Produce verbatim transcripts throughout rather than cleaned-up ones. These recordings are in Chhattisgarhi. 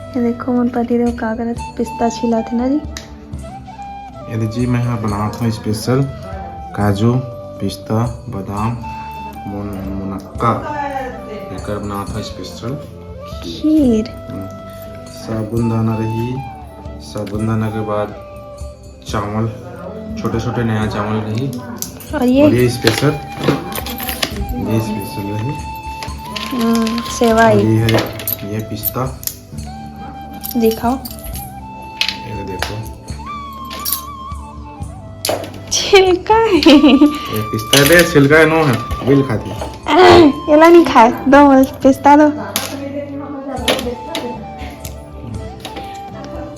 ये देखो, मोर पति देव का करत, पिस्ता छिलात हे ना जी। ये जी, मैं ह बनात हूँ स्पेशल काजू, पिस्ता, बादाम, मुन-, मुनक्का, एकर बनात हूँ स्पेशल खीर। हम्म, साबुनदाना रही, साबुनदाना के बाद चावल, छोटे छोटे नया चावल रही। और ये? और ये स्पेशल, ये स्पेशल रही। हम्म, सेवई। और ये है, ये पिस्ता। दिखाओ। ये देखो। छिलका है। ये पिस्ता है बे, छिलका है नो है, बिल खाती। एला नहीं खाए, दो मोला पिस्ता दो।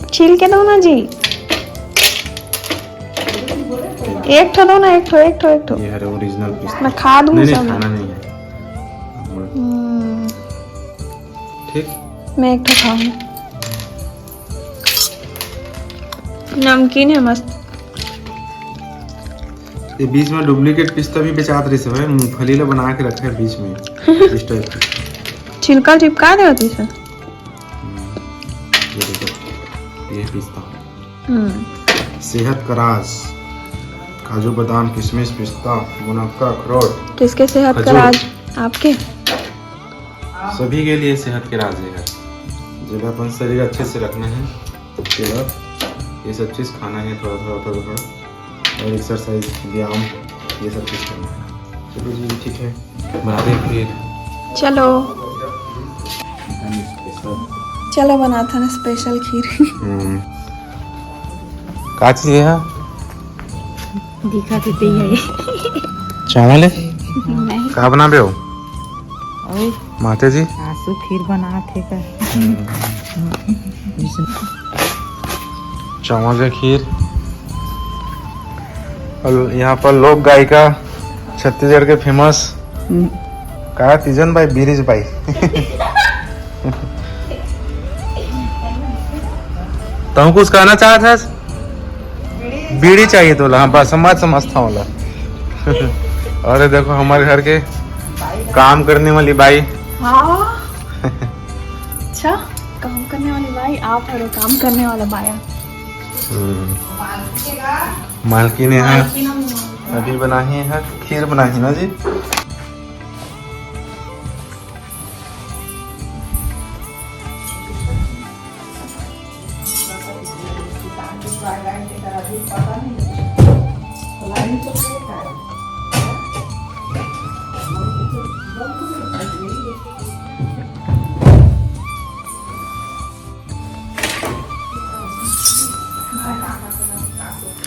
छील के दो ना जी। एक ठो दो ना, एक ठो, एक ठो, एक ठो। ये हरे ओरिजिनल पिस्ता। मैं खा दूँ नहीं, नहीं, सब। खाना नहीं है। हम्म। ठीक। मैं एक ठो खाऊँ। नमकीन है मस्त। ये बीच में डुप्लीकेट पिस्ता भी बेचात रहिस हे, मूंगफली ला बना के रखे हे बीच में, इस टाइप के। छिलका चिपका दे होती सर। हम्म, ये देखो, ये पिस्ता। हम्म। सेहत का राज, काजू, बादाम, किशमिश, पिस्ता, मुनक्का, अखरोट, किसके सेहत का खजूर। राज? आपके? सभी के लिए सेहत के राज हे, जेला अपन शरीर अच्छे से रखना है, तेला ये सब चीज खाना है, थोड़ा, थोड़ा, थोड़ा, थोड़ा, और एक्सरसाइज, व्यायाम, ये सब चीज करना है। चलो जी, ठीक है, बनाते हैं फिर। चलो। चलो, बनाते हैं स्पेशल खीर। हम्म। का चीज है? दिखा देते ही है। चावल है? नहीं। का बनाबे हो? ओए। माता जी? आंसू खीर बनात हे का? चावल के खीर। और यहाँ पर लोक गायिका छत्तीसगढ़ के फेमस हम्म। का तीजन बाई, बिरिज बाई। तू कुछ कहना चाहत हस? बीड़ी चाहिए तोला? हाँ, बस समझ, समझता हूँ ला। अरे देखो, हमारे घर के काम करने वाली बाई। हाँ। अच्छा, काम करने वाली बाई, आप हरो काम करने वाला बाया। हम्म। मालकिन है, अभी बनाही है, खीर बनाही ना जी।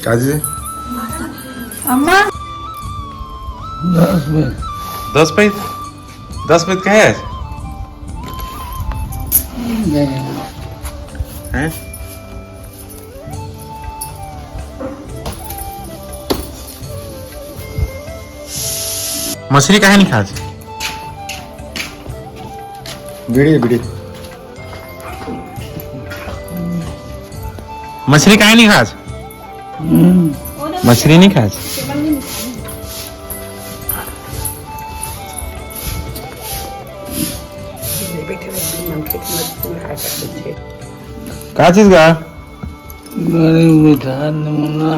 काजी? अम्मा। दस पे। दस पे? दस पे कहे आज? नहीं। हैं? मछली काहे नहीं खात? बीड़ी, बीड़ी। मछली काहे नहीं खात? हम्म। मछली नहीं खात? का चीज का? गरीब बैठा नमूना।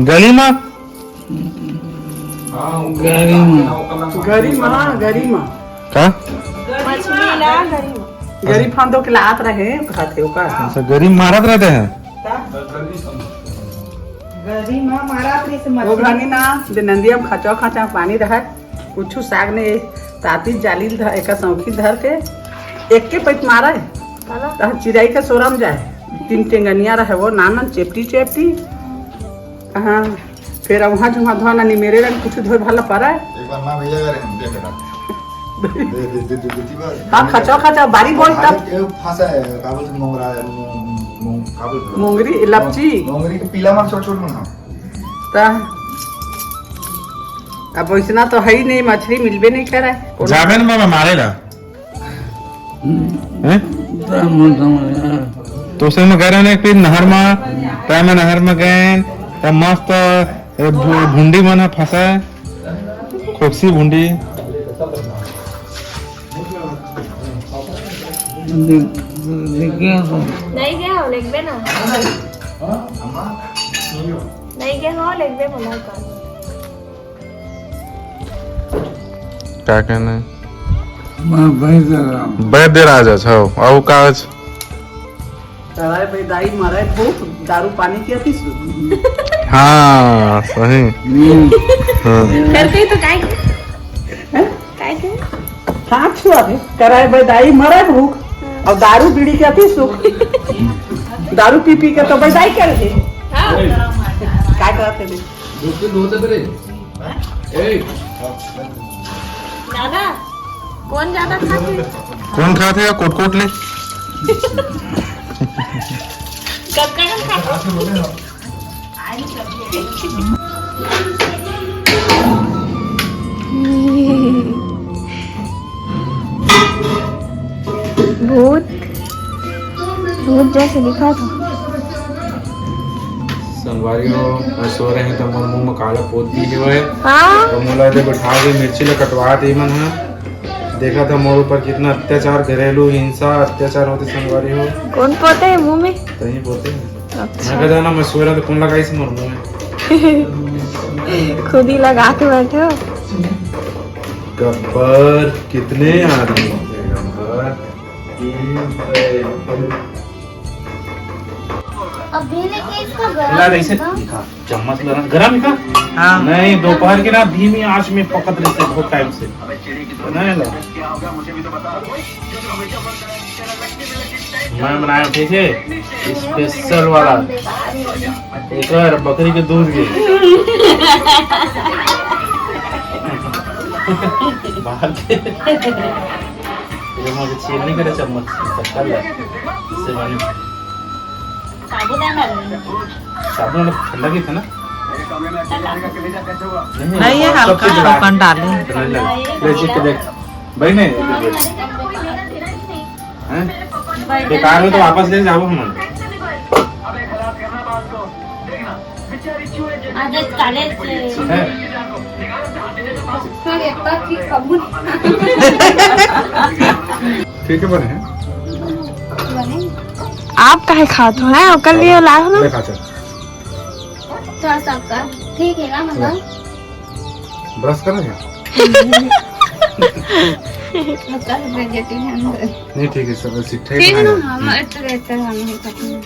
गली मा? गरी मा। गरी मा, गरी मा। का? मछली ला गरी मा। गरी फांदो के लात रहे, कहत हे ओकर। अच्छा, गरी मारत रहते हैं? गरी मा मारत रहे से वो मछली। घनी ना, जे नंदिया में खचा खचा पानी रहे, कुछु साग ने ताती जाली ल ध-, एका सौखी धर के एक के पैत मारे। काला? तहाँ चिरई के सोरा म जाए, तीन टेंगनिया रहे वो, नानन चेपटी चेपटी। हाँ, फिर वहाँ झुमा धोना निमेरे रंग कुछ धोए भाला पड़ा। एक बार माँ भैया करे हम देख रहा। दे, दे, दे, दे, दे, दे, हाँ, खचा खचा बारी बोल तब। ये फंसा है, का बोलते, मोंगरा है, मो-, मो-, का बोलते? मोंगरी, लपची। मोंगरी के पीला मार छोट छोट बना। ता अब वैसना तो है ही नहीं, मछली मिलबे नहीं करे। जाबे न बाबा मारे ला। हैं? तो उसे में गए रहने फिर नहर में, तय में नहर में गए, तब मस्त ए, भु-, भुंडी मन ह फंसा है, खोपसी भुंडी। नहीं गया हो, लेकबे ना। नहीं गया हो, लेकबे बोला का। का कहना है? मैं वैद्य राज। वैद्य राज, अच्छा, अउ का आज? तराय बे दाई मराय भूख, दारू पानी के अति सुख। हाँ, सही। हम्म। हाँ। करते ही तो काय के? हैं? काय के? हाँ, छुआ रे। तराय बे दाई मराय भूख, अउ दारू बीड़ी के अति सुख। दारू पी पी के तो बे दाई कर दे। हाँ। काय करत हे? दादा, कोन ज्यादा खाथे? कोन खाथे या कोट कोट ले? कतका कन खाथे? भूत, भूत जैसे दिखा था। संगवारी हो, मैं सो रहे हैं तो मोर मुंह में काला पोत दी हुआ है। हाँ। तो मोला दे बैठा के मिर्ची ले कटवा दे मन है। देखा था मोर ऊपर कितना अत्याचार, घरेलू हिंसा, अत्याचार होते संगवारी हो। कौन पोते है मुंह में? तही पोते है। अच्छा। मैं कह जाना, मैं सो रहा तो कौन लगाई से मोर मुंह में? खुद ही लगा के बैठे हो। गब्बर, कितने आदमी होते हैं गब्बर? अभी लेके इसको गरम ला रही से दिखा। दिखा, चम्मच ला रहा, गरम है का? हाँ। नहीं, दोपहर के ना धीमी आंच में पकत रही से बहुत टाइम से। नहीं ला। मैं बनाया, ठीक है, स्पेशल वाला। एकर बकरी के दूध के। बाहर के। ये हम छील नहीं करे चम्मच से, चक्कर ले। इससे बने। साबुदाना ले। साबुदाना ठंडा की था ना? नहीं, नहीं, ये सब हल्का चीज है, मिला। दुकान डाले। ले, ले, ले, देख। भाई, नहीं, इधर बैठ। हैं? बेकार हो तो वापस ले जाओ हम। आदत काले से। हैं? ठीक है, बने हैं। आप काहे खात हो, हैं? ओकर लिए लाए हो ना? ले खा, चल। थोड़ा सा आपका ठीक है ना, मतलब? ब्रश कर रहे हैं? मतलब, मैं जटिल है अंदर। नहीं, ठीक है, सब ठीक है ना? ठीक है ना? हाँ, हाँ, इतना, इतना हम नहीं खाते हैं।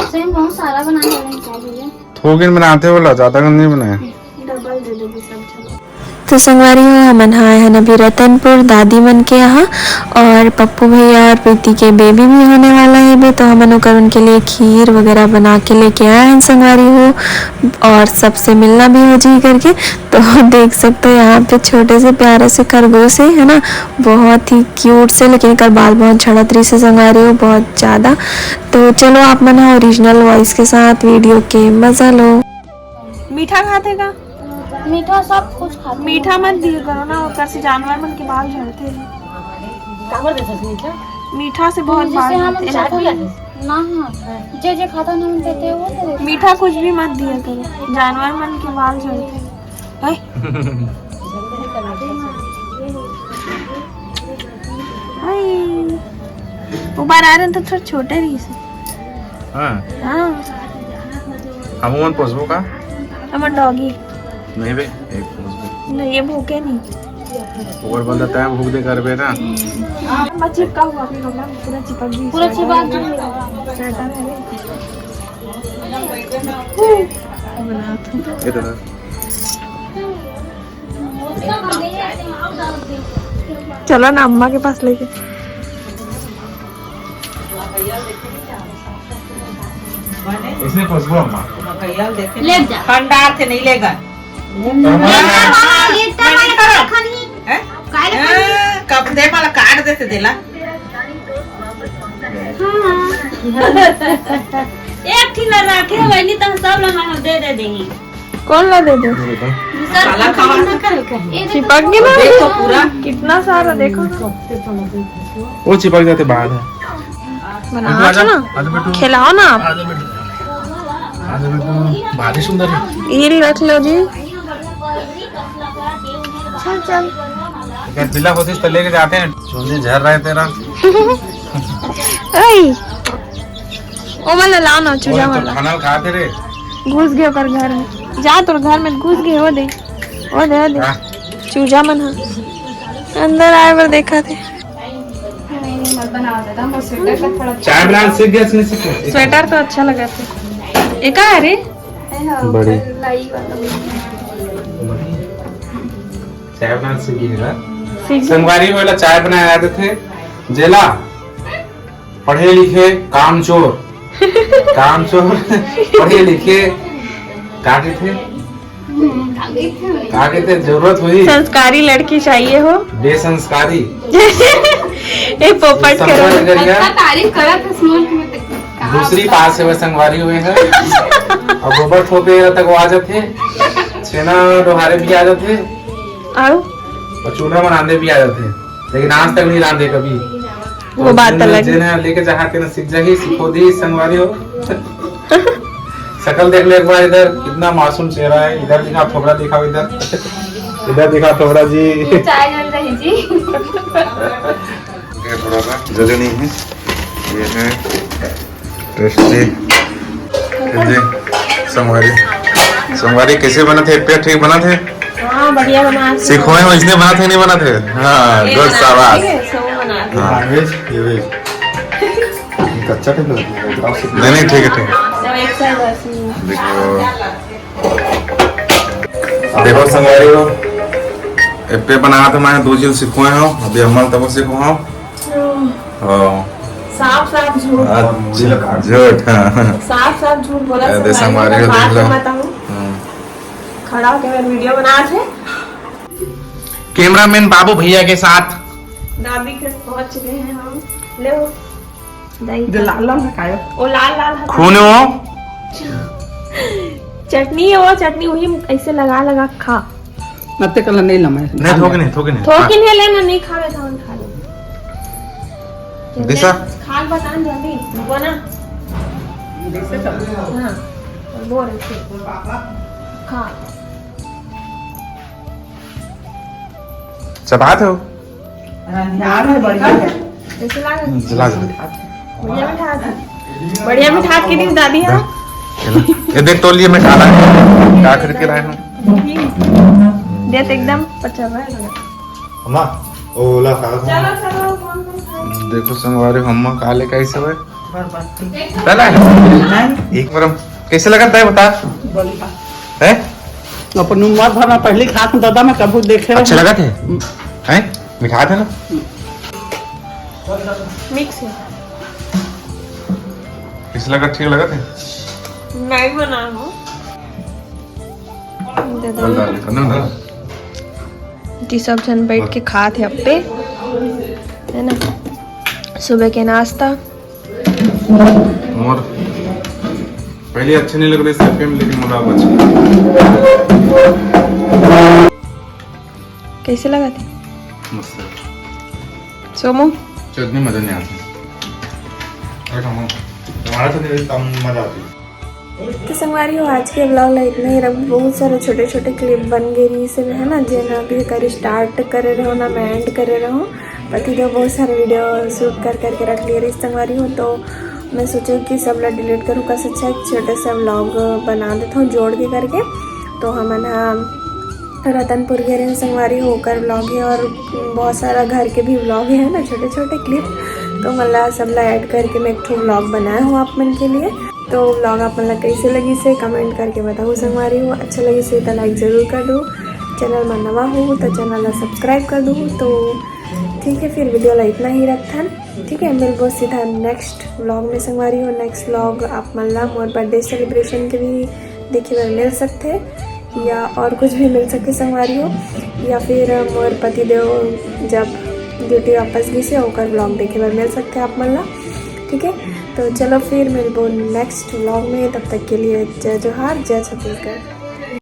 सही में बहुत सारा बनाने वाला है, क्या बोले? थोकिन बनाते बोला, ज्यादा कन नहीं बनाया। डबल दे दो सब, चलो। तो संगवारी हो, हमन ह आए हन अभी रतनपुर दादी मन के यहाँ, और पप्पू भैया और प्रीति के बेबी भी होने वाला है बे, तो हमन ओकर उनके लिए खीर वगैरह बना के लेके आए हैं संगवारी हो, और सबसे मिलना भी हो जी करके। तो देख सकते हो यहाँ पे छोटे से प्यारे से खरगोश है, है ना, बहुत ही क्यूट से, लेकिन एकर बाल बहुत झड़त रही से संगवारी हो, बहुत ज़्यादा। तो चलो आप मन ह ओरिजिनल वॉइस के साथ वीडियो के मज़ा लो। मीठा खाते का? मीठा सब कुछ खाते हैं। मीठा मत दिए करो ना, ओकर से जानवर मन के बाल झड़ते हैं। काबर देते हैं मीठा? मीठा से बहुत जैसे बाल हम झड़ते हैं। चाय पिया थे। ना, हाँ, जे जे खाता ना हम देते हैं, वो तो देते हैं। मीठा कुछ भी मत दिया करो, जानवर मन के बाल झड़ते हैं। हाय। हाय। वो बार आ रहे हैं तो थोड़ा छोटे रही से। हाँ। हाँ। हम मन पोसबो का? हमर डॉगी। नहीं बे, एक पोसबो। नहीं, ये भूखे नहीं। ओकर बदला तैं भूख दे करबे ना। मैं चिपका हुआ भी होगा, पूरा चिपक गई। पूरा चिपक गई। स्वेटर है। इधर। चलो ना अम्मा के पास लेके। इसने फंसबो अम्मा। ले जा। कंडार थे नहीं लेगा। अम्मा। ये तो मैं नहीं करो। हैं? काहे ले हाँ, कब दे मला काट देते देला। हाँ। एक ठिन रखे वही तो सब ला हम दे दे देंगे। कौन ला दे दे? काला खावा। चिपक गया ना? देखो पूरा। कितना सारा देखो ना। वो चिपक जाते बाहर है। बनाओ ना। खिलाओ ना आप। भारी सुंदर है। ये रख लो जी। चल, चल। अगर पीला होतिस त लेके जाते हैं। चुंदी झर रहे तेरा। ओए, ओ वाला लाओ ना, चूजा वाला। खाना खाते रे। घुस गए ओकर घर में। जा, तोर घर में घुस गए, ओ दे, ओ दे, ओ दे। हाँ। चूजा मन ह अंदर आए बर देखा थे। चाय बनाना सीख गया, इसने सीखा? स्वेटर तो अच्छा लगा थे। ये का है रे? बड़ी। चाय बनाना सीख गया। सीख गया। संगवारी वाला चाय बनाया आते थे। जेला पढ़े लिखे कामचोर, कामचोर, पढ़े लिखे का कहते, का कहते, जरूरत हुई। संस्कारी लड़की चाहिए हो। बेसंस्कारी। ए पोपट संस्कार करो। करिया। अच्छा तारीफ करत हस मोर के, मतलब, कहाँ दूसरी पास है, वह संगवारी हुए हैं। और गोबर थोपे तक वो आ जाते हैं, छेना डोहारे भी आ जाते हैं। आओ। और चूल्हा बनाने भी आ जाते हैं, लेकिन आज तक नहीं रांधे कभी। वो तो बात जिन-, अलग है। जिन्हें लेके जहाँ के ना सीख जाही, सिखो दी संगवारी हो। शकल देख लो एक बार इधर, कितना मासूम चेहरा है। इधर दिखा थोबड़ा, दिखाओ इधर, इधर दिखा थोबड़ा जी। ये चाय जल रही जी। ये थोड़ा सा जले नहीं है, ये है टेस्टी। जी, संगवारी, संगवारी कैसे बनत हे? एप्पे ठीक बनत हे? हाँ, बढ़िया बना थे। सिखोए हो, इसने बनत हे, नहीं बनत हे? हाँ, ये गुड, बना शाबाश। ठीक है, सब बना थे। हाँ। नॉनवेज, ये वेज। ये कच्चा टाइप लगता है, एक बार से नहीं, नहीं, ठीक है, ठीक है। सब एक साथ बस। देखो, देखो संगवारी हो, एप्पे बनात हे, मैं दो झील सिखोए हो, अभी अम्मा तब सिखो हो। हाँ। साफ साफ झूठ। अच्छा, झूठ, हाँ। साफ साफ झूठ बोला, ए, दे संगवारी हो, देख लो। बताऊं? हाँ। खड़ा होके मैं वीडियो बनात हे। कैमरामैन बाबू भैया के साथ। दादी के पहुंच गए हैं हम। ले वो। दही जो खा। लाल लाल है, खायो। वो लाल लाल है। खून हो। चटनी है वो, चटनी वही ऐसे लगा लगा खा। नत्ते कला नहीं लमा है। नहीं, थोके नहीं, थोके नहीं। थोके नहीं लेना, नहीं खावे तो हम खा लेंगे। दिशा। खाल बतान जल्दी, रुको ना। हाँ, बोल, ठीक। खा। चबात हो? हाँ, बढ़िया है। कैसे लागे? जला दे। बढ़िया मिठास। बढ़िया मिठास की दिन दादी है। ये देख, तोल लिए मिठास। क्या खरीद के लाए हम? देख, एकदम पचल रहा है। अम्मा, ओ ला खा। चलो, चलो, कौन कौन खाए? देखो संगवारी, अम्मा का लेके आई सब है। पहला है? नहीं। एक बार हम कैसे लगा था, बता। बोल। हैं? अपन उम्र भर में पहली खात दादा मैं कभू देखे अच्छा रहूं। लगा थे? हम्म। हैं? मिठा था ना? मिक्स है। कैसे लगा? ठीक लगा थे? मैं ही बना हूँ। दादा डाल दे, डाल दे, डाल दे। जी, सब झन बैठ के खात हे अप्पे, है ना, सुबह के नाश्ता। और पहले अच्छे नहीं लग रहे थे, लेकिन मुला अब अच्छे। कैसे लगा थे? मस्त है। सोमू? चटनी मजा नहीं आती। अरे, टमाटर से कम मजा आती। तो संगवारी हो, आज के व्लॉग ला इतना ही रख। बहुत सारे छोटे छोटे क्लिप बन गए रही से, है ना, जेन अभी कर स्टार्ट करे रहो ना, मैं एंड करे रहो। पति देव बहुत सारे वीडियो शूट कर करके रख लिए रही संगवारी हो, तो मैं सोचे कि सब ला डिलीट करूँ, कस अच्छा एक छोटे सा व्लॉग बना देता हूँ जोड़ के करके। तो हमन हा रतनपुर गे रहे संगवारी हो, ओकर व्लॉग है और बहुत सारा घर के भी व्लॉग है ना, छोटे छोटे क्लिप, तो मतलब सब ला ऐड करके मैं एक ठो व्लॉग बनाया हूँ आप मन के लिए। तो व्लॉग आप मन ला कैसे लगी से कमेंट करके बताओ संगवारी हो। अच्छा लगी से तो लाइक जरूर कर दो, चैनल में नवा हो तो चैनल ला सब्सक्राइब कर दो। तो ठीक है, फिर वीडियो ला इतना ही रखथन। ठीक है, मिलबो सीधा नेक्स्ट व्लॉग में संगवारी हो। नेक्स्ट व्लॉग आप मन ला मोर बर्थडे सेलिब्रेशन के भी देखे बर मिल सकथे या और कुछ भी मिल सकथे संगवारी हो, या फिर मोर पति देव जब ड्यूटी वापस गिसे ओकर व्लॉग देखे बर मिल सकथे आप मन ला। ठीक है, तो चलो फिर मिलबो नेक्स्ट व्लॉग में, तब तक के लिए जय जोहार, जय छत्तीसगढ़।